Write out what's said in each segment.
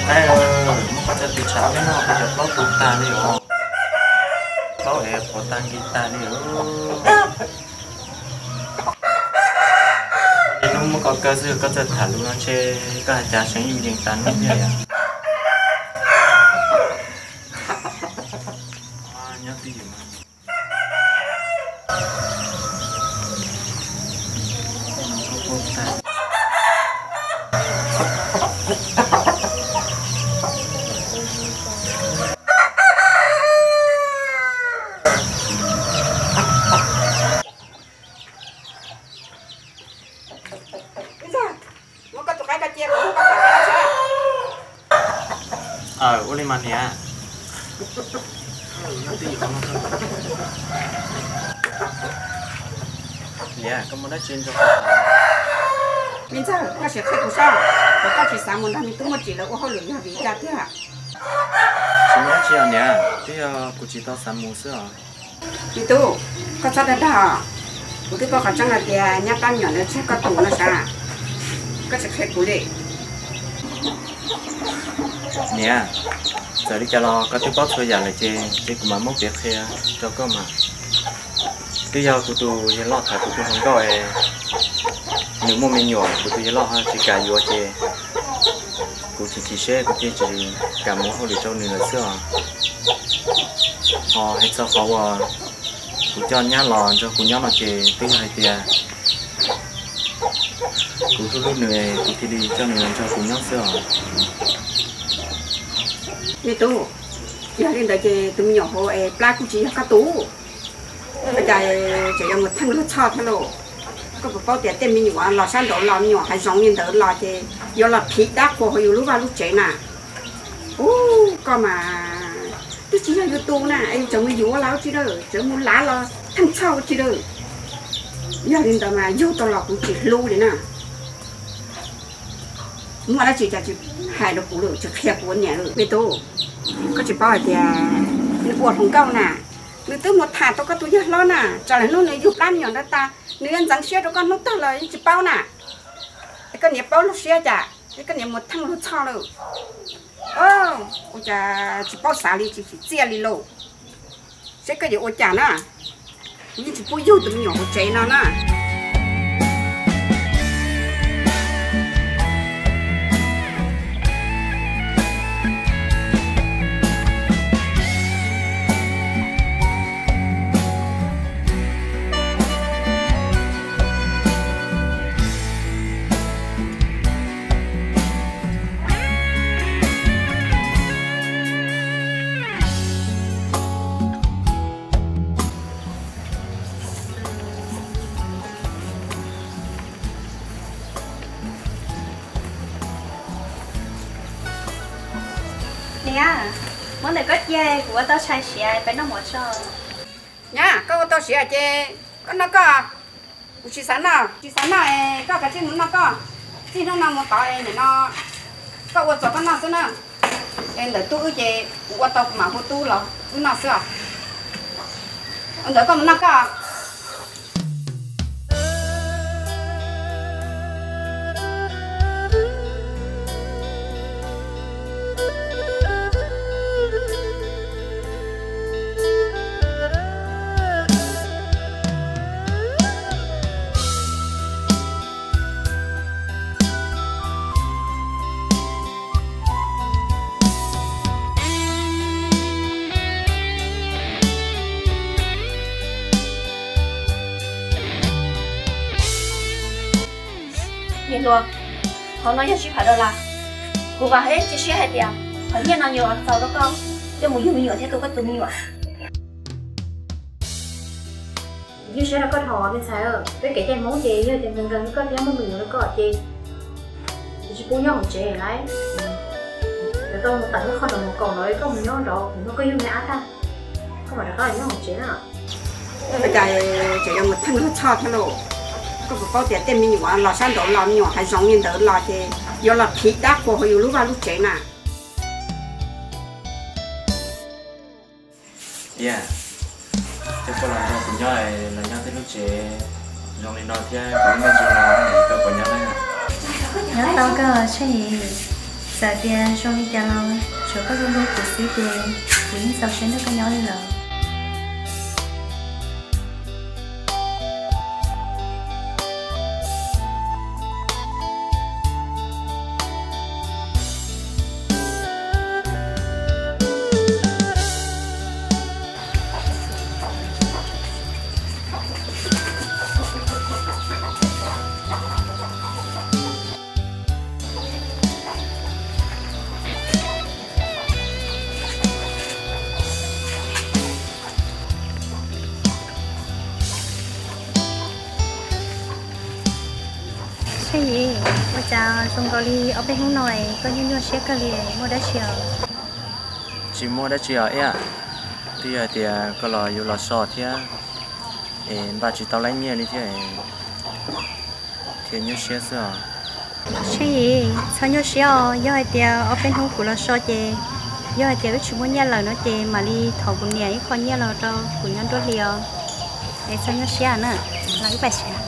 Muab koj txoj tis tshav peb noj, koj cov plaub tu tag li os. Plaub es qhuav tag nkis tag li os. Ib hnub muab koj kaw xwb koj txawj tham lus no ntshe koj hais cas seev yeej yees tas hnub thiab yom. Nyob twj ywm mas. Muab koj tus qaib koj cia kuv muab koj tus qaib los saib. Aw, ua li mas niam. Niam, koj muaj dab tsi nrog kuv tham? Me ntxawg, koj sim qhia kuv saib, koj tsis xav mus nrog me tub Muaj Tsim lawv ua hauj lwm yog vim li cas tiag? Tsis muaj dab tsi os niam, twb yog kuv tsis tau xav mus xwb os. Me tub, koj txhob dag dag, kuv twb paub qhov tseeb hais tias nyab plab me nyuam ntawd tsis yog koj tus no sav, koj tsis qhia kuv li. Niam, txawm li cas los koj twb paub txhua yam lawm ces, ces kuv mam muab piav qhia rau koj mas. Twb yog kuv tus yawg loj tham kuv tus hluas nkauj es nws muaj me nyuam, kuv tus yawg loj ho tsis kam yuav ces kuv chim chim siab kuv thiaj tsis kam muab hauj lwm rau nws lawm xwb os. Ho hais txog qhov uas kuv coj nyab los nrog kuv nyob no ces twb yog hais tias kuv hlub hlub nws es kuv thiaj li coj nws los nrog kuv nyob xwb os. Me tub, yog li ntawd ces tus me nyuam hauv es plab kuj tsis yog koj tus, ua cas tseem yuav mus theej luag txhoj thiab lauj? Koj puas paub tias tej me nyuam los sab nraud los me nyuam hav zoov li ntawd los ces yuav los phiv dab qhuas hauv yus lub vaj lub tsev na. Ub, koj mas twb tsis yog yus tus na, es yus tseem mus yuav los ua tsi lawm, tseem mus lav los theej txhoj ua tsi lawm. Yog li ntawd mas yug tau los kuv tsis hlub li na. Muaj dab tsi cas tsis hais rau kuv lawm, tsis qhia kuv ua niam lawm? Me tub, koj tsis paub hais tias nws ua hluas nkauj na, nws twb mus tham tau koj tus yawg hlob na, tsam lawm hnub nws yug plab me nyuam ntawd tas, nws yuav ntxeev siab rau koj hnub tag los yeej tsis paub na. Es koj niam paub lub siab cas, es koj niam mus theej luag txhoj lawm. Ua cas tsis paub xav li, tsis tsim txiaj li lauj? Seb koj yuav ua cas na, kuv yeej tsis pub yug tus me nyuam hauv tsev no na. Niam, muab ntawm koj cia, kuv ua tau tshais siav peb noj mov tso. Nyab, koj ua tau siav ces koj noj koj, kuv tsis xav noj, tsis xav noj es koj kav tsij mus noj koj. Txij hnub no mus tod es nim no koj ua txuas koj noj xwb na. Es ntawm tub wb ces kuv ua tau kuv mam hu tub los wb noj xwb os. Ua ntawd koj mus noj koj. Niam hluas, qhov no yog sib pham dollar. Kuv vam thiab cia siab hais tias qhov nyiaj no yuav txaus rau koj coj mus yug me nyuam thiab tu koj tus me nyuam. Cia siab rau koj dhau me ntxhais, peb kev cai Hmoob ces yog tias nkees nkees li koj thiab muaj me nyuam li koj ces tsis pub nyob hauv tsev lawm. Yuav tau mus tawm lub qhov nraum mus kaum los koj mus nyob nraud, mus nrog koj yug me ab tag, koj mam rov qab los nyob hauv tsev na. Ua cas tseem yuav mus theej luag txhoj thiab lauj? Koj puas paub tias tej me nyuam los sab nraud los me nyuam hav zoov li ntawd los ces yuav los phiv dab qhuas hauv yus lub vaj lub tsev na. Tiag, coj koj los nrog kuv nyob, los nyob tej lub tsev zoo li no thiab kuv ib me ntsis no koj puas nyob na? Nyob tau koj Tsheej Yim. Txawm tias zoo li cas los tsuav koj hlub hlub kuv xwb ces kuv yeej txaus siab nrog koj nyob li lawm. Tsheej Yim, ua cas zoo nkaus li ob peb hnub no koj nyuaj nyuaj siab kawg li, muaj dab tsi os? Tsis muaj dab tsi os Iab, twb yog hais tias koj los yuav los so thiab es npaj tsis tau laib nyiaj li thiab, thiaj nyuaj siab xwb os. Tsheej Yim, txhob nyuaj siab os, yog hais tias ob peb hnub kuv los so ces yog hais tias wb tsis muaj nyiaj lawm no ces mam li thov kuv niam ib qho nyiaj los rau kuv nyob nruab hli os. Es txhob nyuaj siab na, los wb pais saib.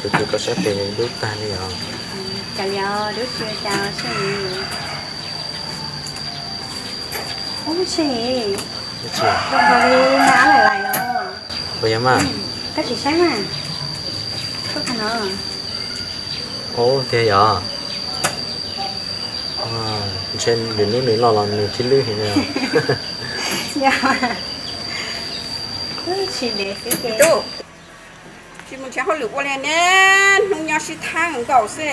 Tus twg koj sab tes dub tag li os? Cas li os, dub tsis ua cas Tsheej Yim. Ub Tsheej Yim, zoo nkaus li nag ab laim laim os. Puas yog mas? Koj tsis saib mas. Koj qhov no. Ub tiag yog. Ntshe lwm hnub nws loj los nws thiaj lwb heev li. Tsis ntev xwb ces. Tsis mus nrhiav hauj lwm ua li ne, hnub nyob sib thab nkaus xwb,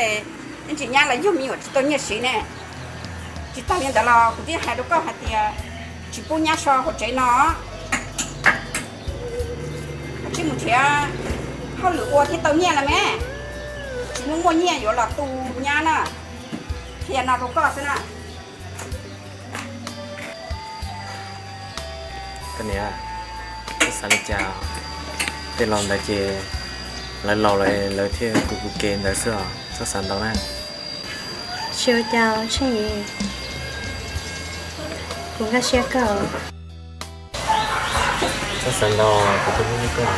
yeej tsis nyab los yog me nyuam tsis tau nyiaj siv ne. Tsis tas li ntawd los kuv twb hais rau koj hais tias tsis pub nyab so hauv tsev no. Tsis mus nrhiav hauj lwm ua thiaj tau nyiaj los me, tsis muaj muaj nyiaj yuav los tu nyab na. Qhia no rau koj xwb na. Koj niam, txhob xav li cas, tej laus ntawd ces lawv laus lawm lawv thiaj kuv kuv kev ntawd xwb os, txhob xav ntau na. Tsis ua cas Tsheej Yim, kuv nkag siab kawg. Txhob xav ntau, kuv twb hlub koj.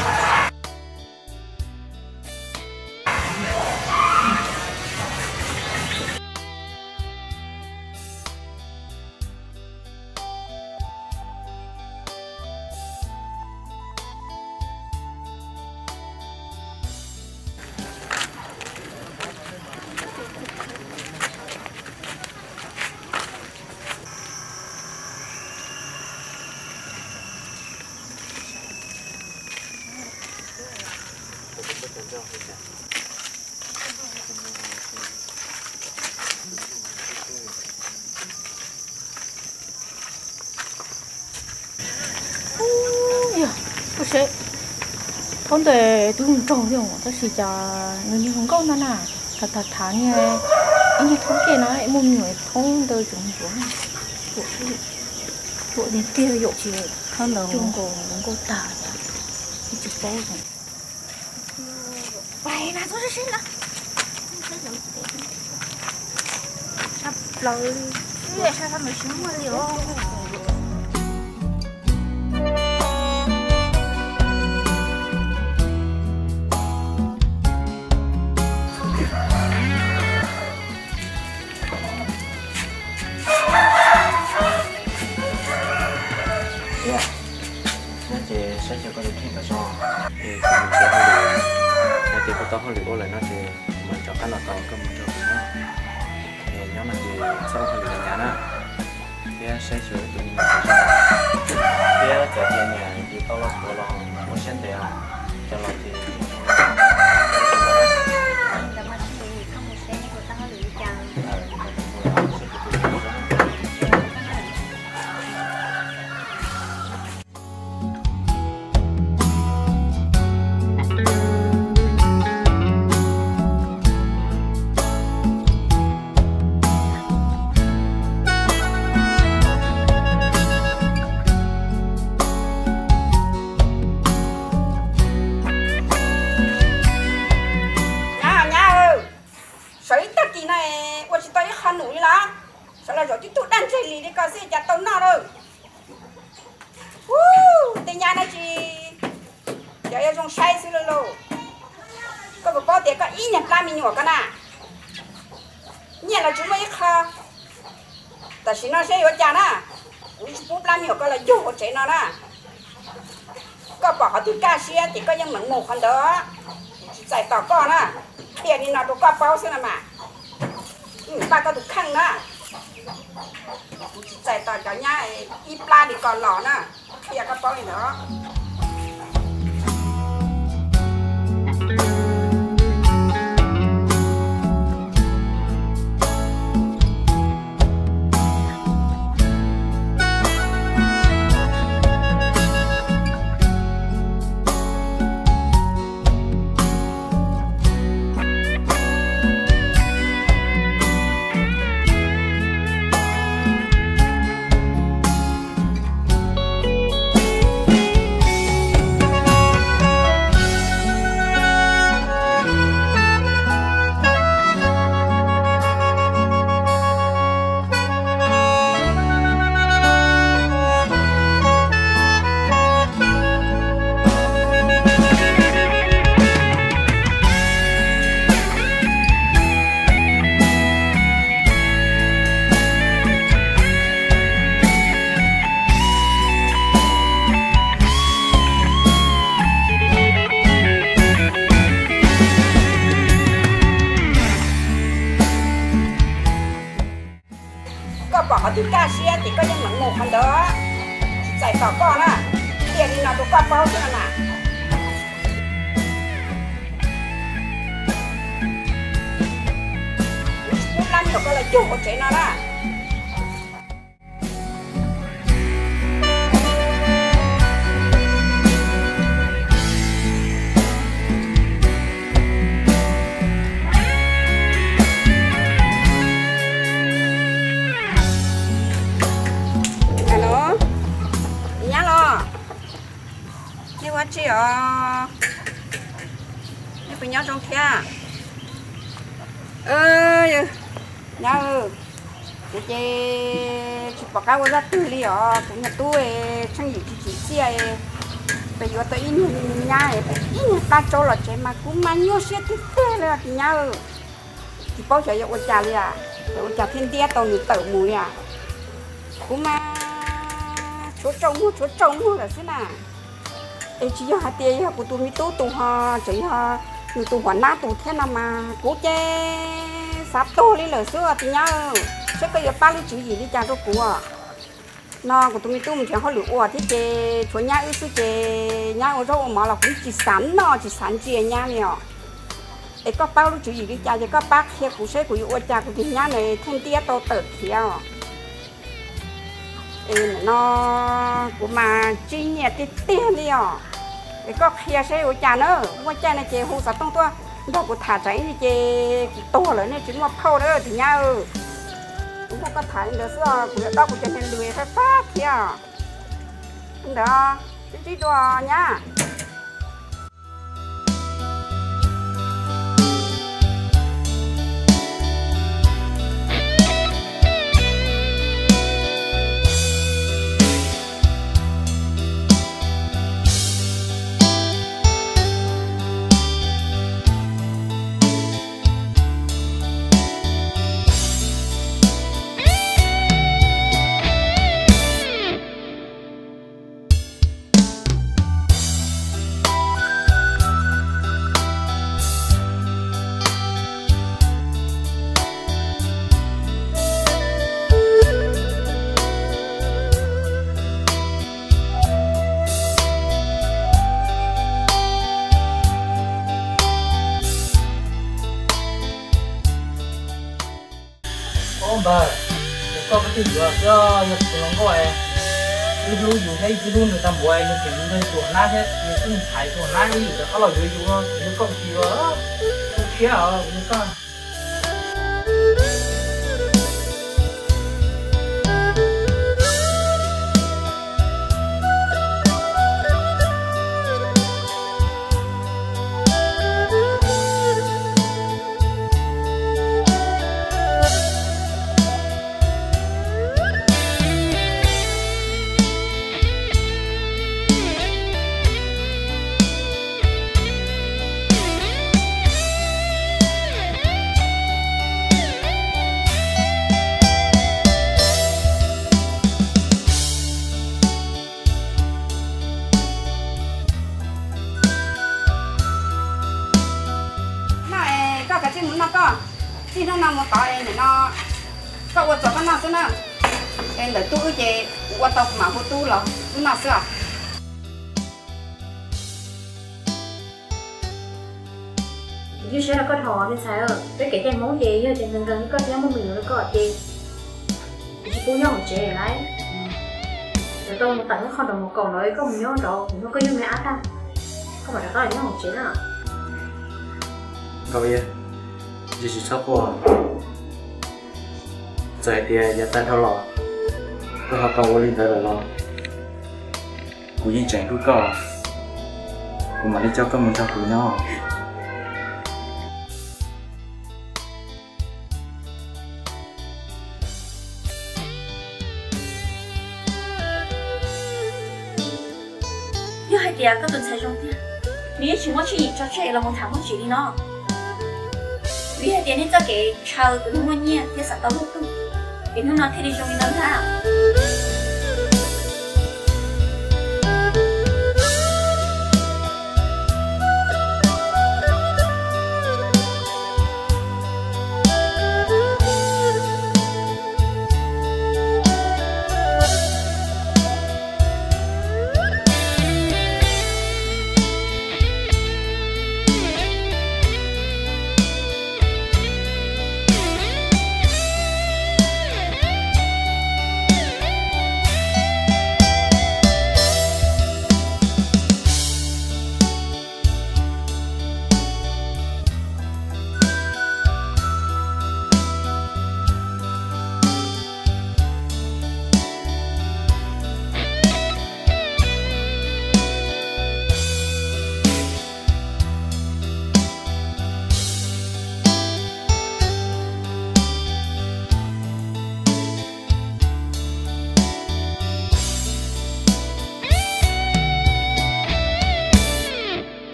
Yog, koj saib, thaub ntawd twb nraug thiab tab sis cas nws niag hluas nkauj no na, tham tham tham niag ib niag thaub kiag no muaj me nyuam thaub ntawd tseem ntsuav, ruam tiag tiag yom. Ces thaub ntawd hluas nkauj tag, tsis paub. Pais mas txhob sib sib na. Sab plaws li, sab sab nws tsis muaj li os. Nyob ces saib xyuas koj tus kheej kom zoo, es kuv mus nrhiav hauj lwm, hais tias kuv tau hauj lwm ua lawm no ces kuv mam rov qab los tos koj mus nrog kuv nyob. Es nyob no ces txhob ua hauj lwm hnyav hnyav na, thiab saib xyuas wb tus me nyuam kom zoo, thiab txawm tias niam yus tau los puav los muab siab ntev, cov laus ces Nyab, nyab, sawv ib tag kis no ua tsis tau ib qho num li los? Sawv los zaum tib tug daj ntseg lis li ko xwb cas tau noj lawm. Ub, tej nyab dab tsi, cov yuav zoo saib xwb lauj. Koj puas paub tias koj ib niag plab me nyuam koj na, nyiaj los tsis muaj ib qho. Tam sim no seb yuav ua cas na, kuv tsis pub plab me nyuam koj los yug hauv tsev no na. Koj pom qhov twg kaj siab ces koj yeej meem mus qhov ntawd, kuv tsis txais tos koj na. Qhia li no rau koj paub xwb no mas, npaj koj tus kheej na. Kuv tsis txais tos cov nyab ib plab li ko los na, qhia koj paub li ntawd. Koj pom qhov twg kaj siab ces koj yeej meem mus qhov ntawd, tsis txais tos koj na. Qhia li no rau koj paub xwb no mas, kuv tsis pub plab me nyuam koj los yug hauv tsev no na. Alo, nyab los, nej ua tsi os? Nej puas nyob zoo thiab? Nyab, kuv ces tsis pom qab ua zaj twg li os. Kuv niag tub tsheej yim tsis tsim txiaj, pes yuav tau ib niag nyab, ib niag qab tsaub los tsev mas kuv mas nyuaj siab tiag tiag li os tus nyab. Tsis paub xyov yuav ua cas li, xyov ua cas thiaj ntiab tau nws tawm mus li. Kuv mas tshuav tsaus muag tshuav tsaus muag lawm xwb na. Es tsis yog hais tias yog kuv tus me tub tus ho, tseem yog nws tus huam nab tus thiab no mas kuv ces xav tuag li lawm xwb os tus nyab. Saib koj yuav pab lub tswv yim li cas rau kuv. No kuv tus me tub mus nrhiav hauj lwm ua thiab ces tshuav nyab wb xwb ces nyab ua zaub ua mov los kuv tsis xav noj tsis xav ntsia nyab li os. Es koj paub lub tswv yim li cas ces koj pab qhia kuv saib kuv yuav ua cas kuv tus nyab no thiaj ntiab tau tawm khiav os. Es no kuv mas tsib nyiaj tiag tiag li os. Es koj qhia saib ua cas na, muaj caij no ces hu xov tooj tuaj nrog kuv tham tsam ib ntsis ces kuv tuag lawm nej tsis muaj phauj lawm tus nyab. Kuv nrog koj tham li ntawd xwb os, kuv yuav dob kuv cov niag lus fab fab thiab. Li ntawd, sib ntsib dua nyab. Ob npawg, koj koj twb yuav xwb, yog kuv hluas nkauj es wb hlub yus thiab wb twb hlub nws tag npaum, nws tseem mus nrog tus huam nab thiab nws twb mus thaiv tus huam nab ib yam rov qab los yuav yus, yus koj mus tsis ua, tu siab os yus koj. Noj mus tod es nim no koj ua txog koj noj xwb na. Es ntawm tub wb ces kuv ua tau kuv mam hu tub los wb noj xwb os. Kuv yeej saib rau koj dhau me ntxhais, peb kev cai Hmoob ces yog tias nkees nkees li koj thiab muaj me nyuam li koj ces kuv tsis pub nyob hauv tsev lawm. Lawv tau mus tawm nyob qhov nraum mus kaum lawv, koj mus nyob nraud, kuv nyob koj yog me ab tag, koj mam rov qab los nyob hauv tsev na. Nkauj Iab, tsis txhob quaj. Txawm hais tias yav tag dhau los koj ho tau ua li ntawd lawm los kuv yeej tseem hlub koj, kuv mam li coj koj mus nrog kuv nyob. Yog hais tias koj tus ntxhais zoo tiag, nws yeej tsis muab tswv yim tso tseg los mus tham Hmoob Tsim li no. Vim hais tias nej txoj kev ntshaw tus neeg muaj nyiaj thiab xav tau luj tug, es hnub no thiaj li zoo li no ntag.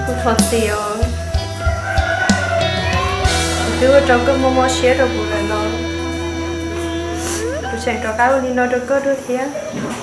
Kuv thov txim os, kuv twb ua rau koj mob mob siab rau kuv lawm no, kuv tseem rov qab ua li no rau koj dua thiab.